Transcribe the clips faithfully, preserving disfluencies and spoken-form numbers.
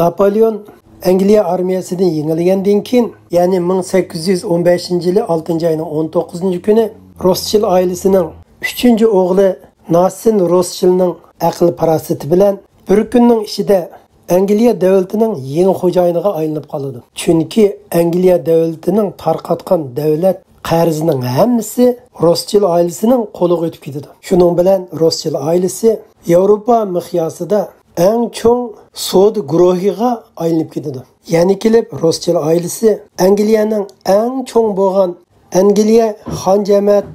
ناپولېئون ئەنگلىيە ئارمىيەسىدىن يېڭىلگەندىن كېيىن، يەنى مىڭ سەككىز يۈز ئون بەشىنچى يىلى ئالتىنچى ئاينىڭ ئون توققۇزىنچى كۈنى روسچىل ئائىلىسىنىڭ ئۈچىنچى ئوغلى ناسىن روسچىلنىڭ ئەقىل-پاراسىتى بىلەن بىر كۈننىڭ ئىچىدە ئەنگلىيە دۆلىتىنىڭ يېڭى خوجايىنىغا ئايلىنىپ قالىدۇ. چۈنكى ئەنگلىيە دۆلىتىنىڭ تارقاتقان دۆلەت قەرزىنىڭ ھەممىسى روسچىل ئائىلىسىنىڭ قولىغا ئۆتۈپ كېتىدۇ. شۇنىڭ بىلەن روسچىل ئائىلىسى ياۋروپا مىقياسىدا ئەڭ چوڭ سودا گۇرۇھىغا ئايلىنىپ كېتىدۇ. يەنە كېلىپ روسچىل ئائىلىسى ئەنگلىيەنىڭ ئەڭ چوڭ بولغان ئەنگلىيە خان جەمەت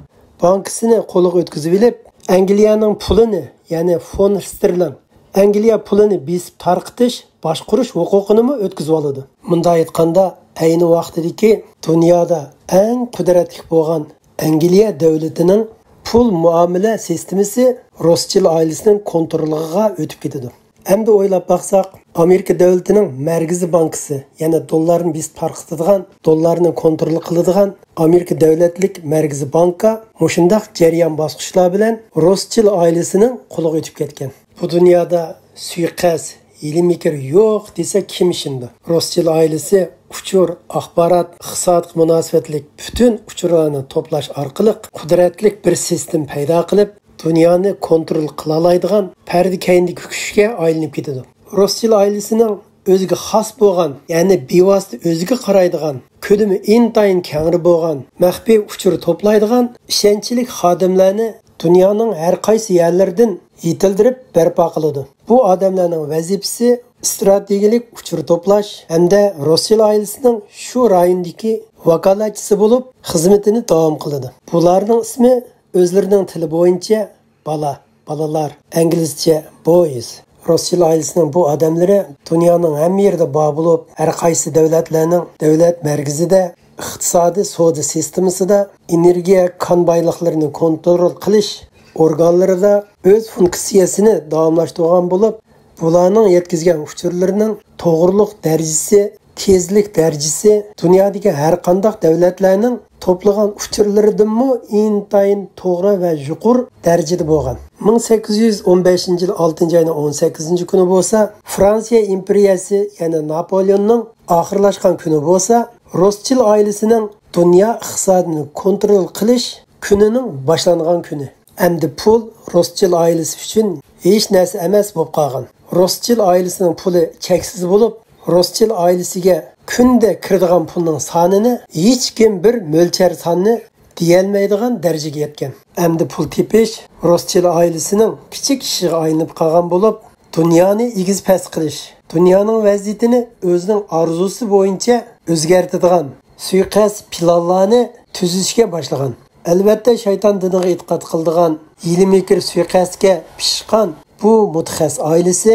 بانكىسىنى قولىغا ئۆتكۈزۈپ ئېلىپ، ئەنگلىيەنىڭ پۇلىنى، يەنى فونت ستېرلىڭ، ئەنگلىيە پۇلىنى بېسىپ تارقىتىش، باشقۇرۇش ھوقۇقىنىمۇ ئۆتكۈزۈۋالىدۇ. مۇنداق ئېيتقاندا، ئەينى ۋاقتىدىكى دۇنيادا ئەڭ قۇدرەتلىك بولغان ئەنگلىيە دۆلىتىنىڭ پۇل مۇئامىلە سىستېمىسى روسچىل ئائىلىسىنىڭ كونترولىغا ئۆتۈپ كېتىدۇ. ئەمدى ئويلاپ باقساق، ئامېرىكا دۆلىتىنىڭ مەركىزىي بانكىسى، يەنى دوللارنى بېسىپ تارقىتىدىغان، دوللارنى كونترول قىلىدىغان ئامېرىكا دۆلەتلىك مەركىزىي بانكا مۇشۇنداق جەريان باسقۇچلار بىلەن روسچىل ئائىلىسىنىڭ قولىغا ئۆتۈپ كەتكەن. بۇ دۇنيادا سۇيىقەست، ھىيلە-مىكىر يوق دېسە كىم ئىشىنىدۇ؟ روسچىل ئائىلىسى ئۇچۇر، ئاخبارات، ئىقتىسادقا مۇناسىۋەتلىك پۈتۈن ئۇچۇرلارنى توپلاش ئارقىلىق قۇدرەتلىك بىر سىستېما پەيدا قىلىپ، دۇنيانى كونترول قىلالايدىغان پەردە كەينىدىكى كۈچكە ئايلىنىپ كېتىدۇ. روسچىل ئائىلىسىنىڭ ئۆزىگە خاس بولغان، يەنى بىۋاسىتە ئۆزىگە قارايدىغان، كۆلىمى ئىنتايىن كەڭرى بولغان، مەخپىي ئۇچۇر توپلايدىغان ئىشەنچلىك خادىملارنى دۇنيانىڭ ھەر قايسى يەرلىرىدىن يېتىلدۈرۈپ بەرپا قىلىدۇ. بۇ ئادەملەرنىڭ ۋەزىپىسى ئىستراتېگىيەلىك ئۇچۇر توپلاش ھەمدە روسچىل ئائىلىسىنىڭ شۇ رايوندىكى ۋاكالەتچىسى بولۇپ خىزمىتىنى داۋام قىلىدۇ. بۇلارنىڭ ئىسمى ئۆزلىرىنىڭ تىلى بويىچە بالا، بالىلار، ئىنگلىزچە boys. روسچىل ئائىلىسىنىڭ بۇ ئادەملىرى دۇنيانىڭ ھەممە يېرىدە بار بولۇپ، ھەر قايسى دۆلەتلەرنىڭ دۆلەت مەركىزىدە، ئىقتىسادىي سودا سىستېمىسىدا، ئېنېرگىيە، كان بايلىقلىرىنى كونترول قىلىش ئورگانلىرىدا ئۆز فۇنكسىيەسىنى داۋاملاشتۇرغان بولۇپ، بۇلارنىڭ يەتكۈزگەن ئۇچۇرلىرىنىڭ توغرىلىق دەرىجىسى، تېزلىك دەرىجىسى دۇنيادىكى ھەر قانداق دۆلەتلەرنىڭ توپلىغان ئۇچۇرلىرىدىنمۇ ئىنتايىن توغرا ۋە يۇقىرى دەرىجىدە بولغان. مىڭ سەككىز يۈز ئون بەشىنچى يىل ئالتىنچى ئاينىڭ ئون سەككىزىنچى كۈنى بولسا، فرانسىيە ئىمپېرىيەسى، يەنى ناپولېئوننىڭ ئاخىرلاشقان كۈنى بولسا، روسچىل ئائىلىسىنىڭ دۇنيا ئىقتىسادىنى كونترول قىلىش كۈنىنىڭ باشلانغان كۈنى. ئەمدى پۇل روسچىل ئائىلىسى ئۈچۈن ھېچ نەرسە ئەمەس بولۇپ قالغان. روسچىل ئائىلىسىنىڭ پۇلى چەكسىز بولۇپ، روسچىل ئائىلىسىگە كۈندە كىرىدىغان پۇلنىڭ سانىنى ھېچكىم بىر مۆلچەر ساننى دېيەلمەيدىغان دەرىجىگە يەتكەن. ئەمدى پۇل تېپىش روسچىل ئائىلىسىنىڭ كىچىك ئىشىغا ئايلىنىپ قالغان بولۇپ، دۇنيانى ئېگىز-پەس قىلىش، دۇنيانىڭ ۋەزىيىتىنى ئۆزىنىڭ ئارزۇسى بويىچە ئۆزگەرتىدىغان سۇيىقەست پىلانلارنى تۈزۈشكە باشلىغان. ئەلۋەتتە، شەيتان دىنىغا ئېتىقاد قىلىدىغان ھىيلە-مىكىر سۇيىقەستكە پىشقان بۇ مۇتەخەسسىس ئائىلىسى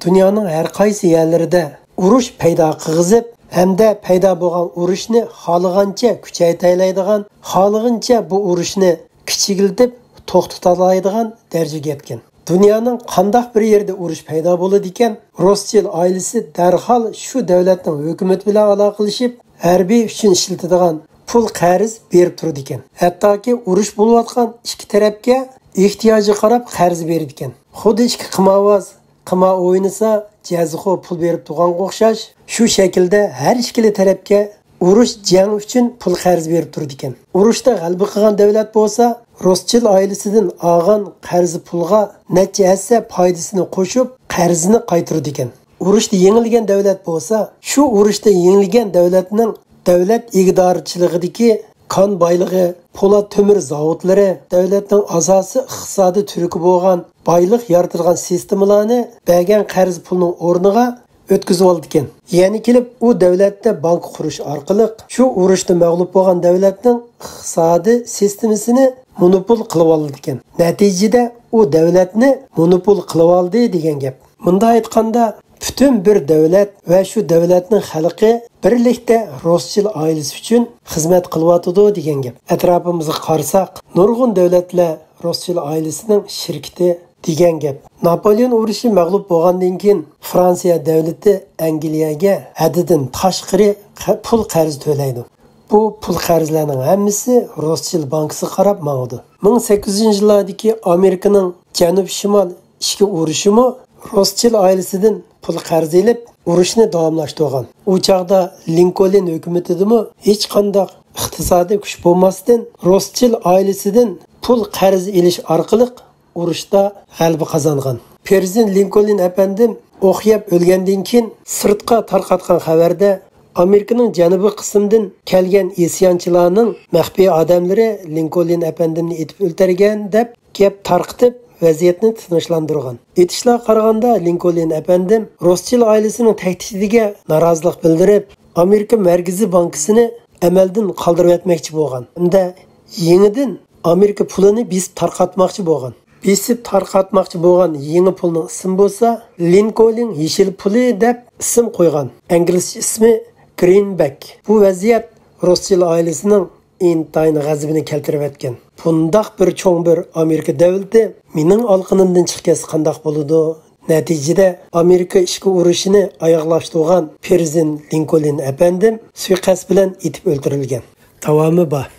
دۇنيانىڭ ھەر قايسى يەرلىرىدە ئۇرۇش پەيدا قىلغۇزۇپ، ھەمدە پەيدا بولغان ئۇرۇشنى خالىغانچە كۈچەيتەلەيدىغان، خالىغىنىچە بۇ ئۇرۇشنى كىچىكلىتىپ توختىتالايدىغان دەرىجىگە يەتكەن. دۇنيانىڭ قانداق بىر يېرىدە ئۇرۇش پەيدا بولىدىكەن، روسچىل ئائىلىسى دەرھال شۇ دۆلەتنىڭ ھۆكۈمىتى بىلەن ئالاقىلىشىپ، ھەربىي ئۈچۈن ئىشلىتىدىغان پۇل قەرز بېرىپ تۇرىدىكەن. ھەتتاكى ئۇرۇش بولۇۋاتقان ئىككى تەرەپكە ئېھتىياجىغا قاراپ قەرز بېرىدىكەن. خۇددى ئىككى قىمارۋاز قىمار ئوينىسا، جەزىخور پۇل بېرىپ تۇرغانغا ئوخشاش، شۇ شەكىلدە ھەر ئىككىلا تەرەپكە ئۇرۇش، جەڭ ئۈچۈن پۇل قەرز بېرىپ تۇرىدىكەن. ئۇرۇشتا غەلىبە قىلغان دۆلەت بولسا، روسچىل ئائىلىسىدىن ئالغان قەرز پۇلغا نەچچە ھەسسە پايدىسىنى قوشۇپ، قەرزىنى قايتۇرىدىكەن. ئۇرۇشتا يېڭىلگەن دۆلەت بولسا، شۇ ئۇرۇشتا يېڭىلگەن دۆلەتنىڭ دۆلەت ئىگىدارچىلىقىدىكى كان بايلىقى، پولات تۆمۈر زاۋۇتلىرى، دۆلەتنىڭ ئاساسىي ئىقتىسادىي تۈۋرۈكى بولغان بايلىق يارىتىدىغان سىستېمىلارنى بەرگەن قەرز پۇلنىڭ ئورنىغا ئۆتكۈزۈۋالىدىكەن. يەنە كېلىپ ئۇ دۆلەتتە بانكا قۇرۇش ئارقىلىق شۇ ئۇرۇشتا مەغلۇپ بولغان دۆلەتنىڭ ئىقتىسادىي سىستېمىسىنى مونوپول قىلىۋالىدىكەن. نەتىجىدە ئۇ دۆلەتنى مونوپول قىلىۋالدى دېگەن گەپ. مۇنداق ئېيتقاندا، پۈتۈن بىر دۆلەت ۋە شۇ دۆلەتنىڭ خەلقى بىرلىكتە روسچىل ئائىلىسى ئۈچۈن خىزمەت قىلىۋاتىدۇ دېگەن گەپ. ئەتراپىمىزغا قارىساق، نۇرغۇن دۆلەتلەر روسچىل ئائىلىسىنىڭ شىركىتى دېگەن گەپ. ناپولېئون ئۇرۇشى مەغلۇپ بولغاندىن كېيىن، فرانسىيە دۆلىتى ئەنگلىيەگە ھەددىدىن تاشقىرى قە-، پۇل قەرز تۆلەيدۇ. بۇ پۇل قەرزلەرنىڭ ھەممىسى روسچىل بانكىسىغا قاراپ ماڭىدۇ. مىڭ سەككىز يۈزىنچى يىللاردىكى ئامېرىكىنىڭ جەنۇب-شىمال ئىچكى ئۇرۇشىمۇ روسچىل ئائىلىسىدىن پۇل قەرز ئېلىپ، ئۇرۇشنى داۋاملاشتۇرغان. ئۇ چاغدا لىنكولن ھۆكۈمىتىدىمۇ ھېچقانداق ئىقتىسادىي كۈچ بولماستىن، روسچىل ئائىلىسىدىن پۇل قەرز ئېلىش ئارقىلىق ئۇرۇشتا غەلىبە قازانغان. پىرېزىدېنت لىنكولن ئەپەندىم ئوق يەپ ئۆلگەندىن كېيىن سىرتقا تارقاتقان خەۋەردە، ئامېرىكىنىڭ جەنۇبىي قىسمىدىن كەلگەن ئىسيانچىلارنىڭ مەخپىي ئادەملىرى لىنكولن ئەپەندىمنى ئېتىپ ئۆلتۈرگەن دەپ گەپ تارقىتىپ، ۋەزىيەتنى تىنچلاندۇرغان. ئېيتىشلارغا قارىغاندا، لىنكولن ئەپەندىم روسچىل ئائىلىسىنىڭ تەھدىتىگە نارازىلىق بىلدۈرۈپ، ئامېرىكا مەركىزىي بانكىسىنى ئەمەلدىن قالدۇرۇۋەتمەكچى بولغان ھەمدە يېڭىدىن ئامېرىكا پۇلىنى بېسىپ تارقاتماقچى بولغان. بېسىپ تارقاتماقچى بولغان يېڭى پۇلنىڭ ئىسمى بولسا لىنكولن يېشىل پۇلى دەپ ئىسىم قويغان. ئىنگلىزچە ئىسمى گرىنبەك. بۇ ۋەزىيەت روسچىل ئائىلىسىنىڭ ئىنتايىن غەزىپىنى كەلتۈرۈۋەتكەن. بۇنداق بىر چوڭ بىر ئامېرىكا دۆلىتى مېنىڭ ئالىقىنىمدىن چىقىپ كەتسە قانداق بولىدۇ؟ نەتىجىدە ئامېرىكا ئىچكى ئۇرۇشىنى ئاياغلاشتۇرغان پىرېزىدېنت لىنكولن ئەپەندىم سۇيىقەست بىلەن ئېتىپ ئۆلتۈرۈلگەن. داۋامى بار.